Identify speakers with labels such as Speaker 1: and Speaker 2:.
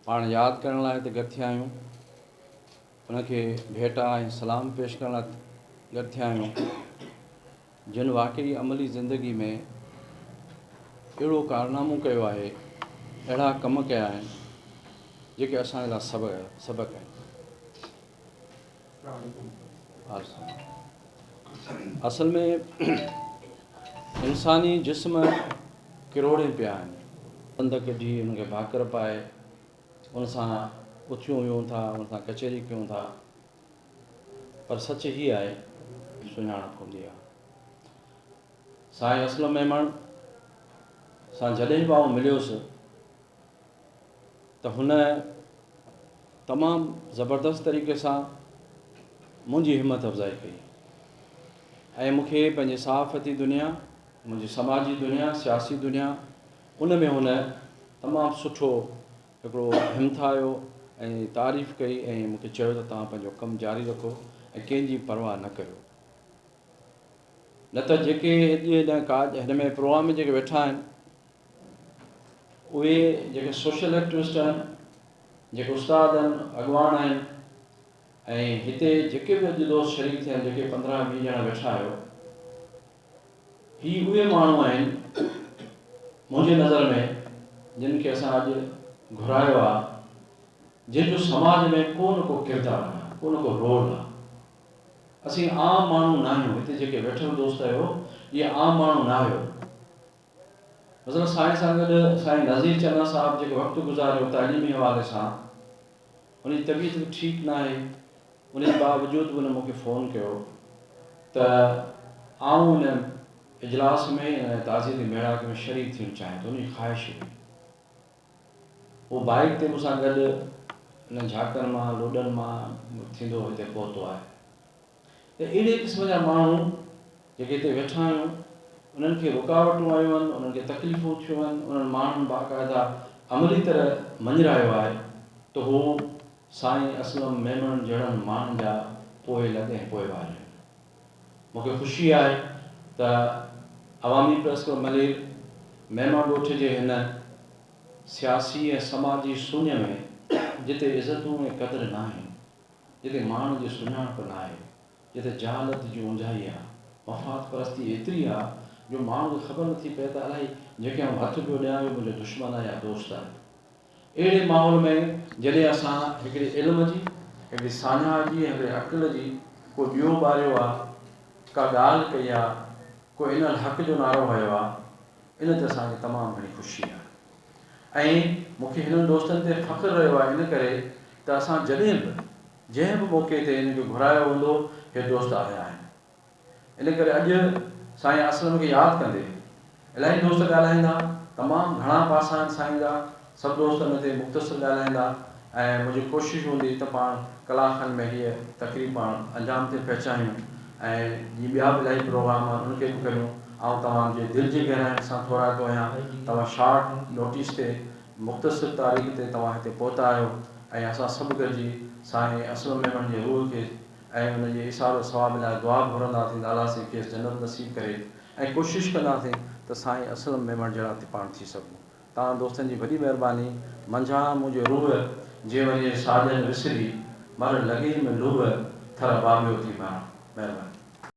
Speaker 1: پاڻ ياد ڪرڻ لاء هتي گڏ ٿيا آهيون، ان کي ڀيٽا ۽ سلام پيش ڪرڻ لاء گڏ ٿيا آهيون، جن واقعي عملي زندگي ۾ اهڙو ڪارنامو ڪيو آهي، اهڙا ڪم ڪيا آهن، جيڪي اسان جي لاء سبق آهن. اصل ۾ انساني جسم ڪروڙين پيا آهن. بند ڪڍي ان کي ڀاڪر پائي ان سان اٿيون ويهون ٿا، ان سان ڪچهري ڪيون ٿا، پر سچ هي آهي سڃاڻپ هوندي آهي. سائين اسلم ميمڻ سان جڏهن به آئون مليس ته هن تمام زبردست طريقي سان منهنجي همت افزائي ڪئي ۽ مون کي پنهنجي صحافتي دنيا، منهنجي سماجي دنيا، سياسي دنيا ان ۾ هن تمام سٺو هڪڙو همٿايو ۽ تعريف ڪئي ۽ مون کي چيو ته توهان پنهنجو ڪم جاري رکو ۽ ڪنهن جي پرواهه نه ڪريو. نه ته جيڪي هن ڪاڄ هن ۾ پروگرام ۾ جيڪي ويٺا آهن اهي جيڪي سوشل ايڪٽوسٽ آهن، جيڪي استاد آهن، اڳواڻ آهن ۽ هتي جيڪي به اڄ دوست شريڪ ٿيا آهن، جيڪي 15 20 ڄڻا ويٺا آهيو، هي اهي ماڻهو آهن منهنجي نظر ۾ جن کي اسان اڄ گهرايو آهي، جن جو سماج ۾ ڪو نه ڪو ڪردار آهي، ڪو نه ڪو رول آهي. اسين عام ماڻهو ناهيون، هتي جيڪي ويٺل دوست آهيو، اهي عام ماڻهو ناهيو. مثلا سائين سان گڏ سائين نذير چنا صاحب جيڪو وقت گذاريو تعليمي حوالي سان ان جي طبيعت به ٺيڪ ناهي ان جي باوجود به ان مون کي فون ڪيو ته آئون ان اجلاس ۾ ان تعزيتي ميڙاڪي ۾ شريڪ ٿيڻ چاهيان ٿو ان جي خواهش هئي هو بائيڪ تي مون سان گڏ انهن جھاڪن مان لوڏن مان ٿيندو هتي پهتو آهي ته اهڙي قسم جا ماڻهو جيڪي هتي ويٺا آهيون انهن کي رڪاوٽون آيون آهن، انهن کي تڪليفون ٿيون آهن، انهن ماڻهن باقاعده عملي طرح مڃرايو آهي ته هو سائين اسلم ميمڻ جهڙن ماڻهن جا پوئلڳ ۽ پوئواري آهن. مون کي خوشي آهي ته عوامي پريس ڪلب ملير ميمڻ ڳوٺ جي هن سياسي ۽ سماجي سڃ ۾ جتي عزتون ۽ قدر ناهن، جتي ماڻهن جي سڃاڻپ ناهي، جتي جهالت جي اونداهي آ، مفاد پرستي ايتري آ جو ماڻهن کي خبر نٿي پئي ته الائي جنهن کي آئون هٿ پيو ڏيان اهو منهنجو دشمن آ يا دوست آهي. اهڙي ماحول ۾ جڏهن اسان هڪڙي علم جي، هڪڙي ساڃاهه جي ۽ هڪڙي عقل جي ڪو ڏيئو ٻاريو آ، ڪا ڳالهه ڪئي آ، ڪو انا الحق جو نعرو هنيو آ، ان تي اسان کي تمام گهڻي خوشي آ. ۽ مون کي هنن دوستن تي فخر رهيو آهي ان ڪري ته اسان جڏهن به جنهن به موقعي تي هن کي گهرايو هوندو هي دوست آيا آهن ان ڪري اڄ سائين اسلم کي ياد ڪندي الاهي دوست ڳالهائيندا تمام گهڻا پاسا آهن سائين جا سڀ دوست ان تي مختصر ڳالهائيندا ۽ منهنجي ڪوشش هوندي ته پاڻ ڪلاڪ کن ۾ هيء تقريب پاڻ انجام تي پهچايون ۽ جي ٻيا به الاهي پروگرام آهن ان کي به ڪريون. آئون توهان جي دل جي گهراين سان ٿورائتو آهيان. توهان شارٽ نوٽيس تي مختصر تاريخ تي توهان هتي پهتا آهيو ۽ اسان سڀ گڏجي سائين اسلم ميمڻ جي روح کي ۽ ان جي ايصال و ثواب لاء دعا به گهرنداسين ته الله سائين کيس جنت نصيب ڪري ۽ ڪوشش ڪنداسين ته سائين اسلم ميمڻ جهڙا ٿي پاڻ ٿي سگهون. توهان دوستن جي وڏي مهرباني منجهان منهنجي روح جي وڃي ساڄن وسري مر لڳي م لوهه ٿر ٻاٻيو ٿي مران. مهرباني.